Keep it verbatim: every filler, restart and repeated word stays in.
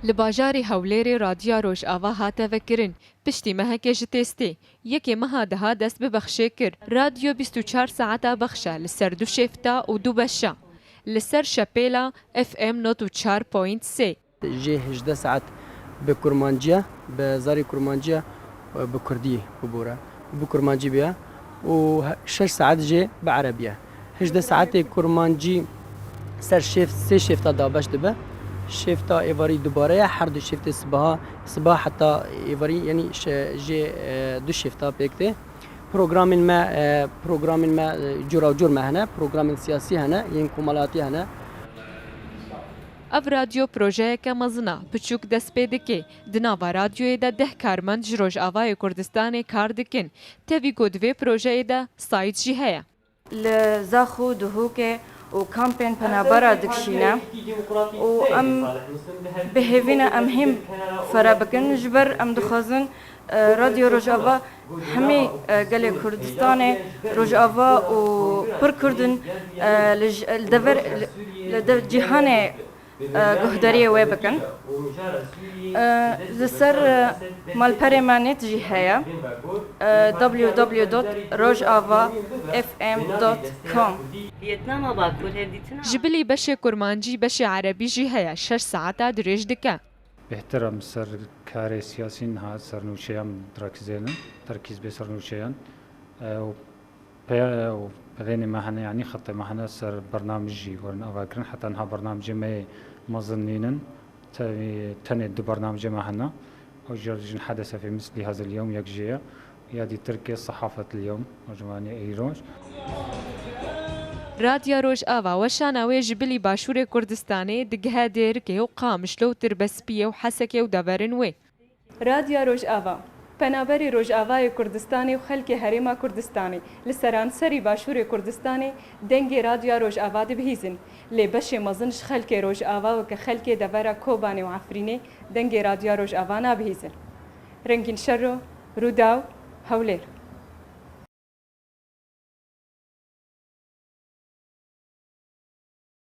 Li bajarê Hewlêrê Radyoya Rojava hate vekirin. Piştî mehekê ji têstê, yekê meha deha dest bi bexşê kir. Radyo bîst û çar saeta bexşe li ser du şêfta û du beşa. Li ser şepêla F M nod û çar point sê. Jê hejdeh saet bi kurmancî ye, bi zarê kurmancî ye, bi kurdî bibore. Bi kurmancî bûye û he-, şeş saet jê bi erebî ye. Hejdeh saetê kurmancî ser şêft, sê şêfta dabeş dibe. Şêfta êvarî dubare ye, her du şêftê sibaha, sibaha heta êvarî, yanî şe-, jê, e, du şêfta pêk tê. Programên me, e, programên me, e, cura cur me hene, programên siyasî hene, yên komelatî hene. Ev radyo projeyeke mezin e, piçûk dest pê dike. Di nava radyoyê de deh karmend ji Rojavayê Kurdistanê kar dikin. Tevî ku di vê projeyê de sayît jî heye. Li Zaxo, Duhokê û kampên penabera dikişîne û em bi hêvî ne em hêm fere bikin. Ji ber em dixwazin, e, Radyo Rojava hemî, e, gelê Kurdistanê Rojava û pir Kurd in, e, li j-, li dever, li, li dev cîhanê e, guhdariyê wê bikin. E, li ser, e, malperê me nêt jî heye. E, W W W dot rojava F M dot com. Vietnama Bakur hevdîtina. Ji bilî beşê kurmancî, beşê erebî jî heye, şeş saeta dirêj dike. Bêhtir em ser karê siyasî niha ser nûçeyan direkizênin, terkîz bê ser nûçeyan. E, û Peye û peyvênê me hene, yanî xetê me hene ser bernamij jî werin avakirin. Heta niha bernamijê me yê mezin nînin. Tevî tenê du bernamijê me hene. Ew jî dijin hedesefê mislî hazil yewm yek jê ye. Ya dî tirkê sehafet li yewm, o ji wanî êroj. Radya Rojava weşana wê ji bilî Başûrê Kurdistanê digihe Dêrikê û Qamişlo û Tirbespiyê û Hesekê û deverên wê. Radya Rojava. Penaberê Rojavayê Kurdistanê û xelkê Herêma Kurdistanê li seranserî Başûrê Kurdistanê dengê Radya Rojava dibihîzin. Lê beşê mezin ji xelkê Rojava weke xelkê devera Kobanê û Efrînê dengê Radya Rojava nabihîzin. Rengîn Şero, Rûdaw, Hewlêr.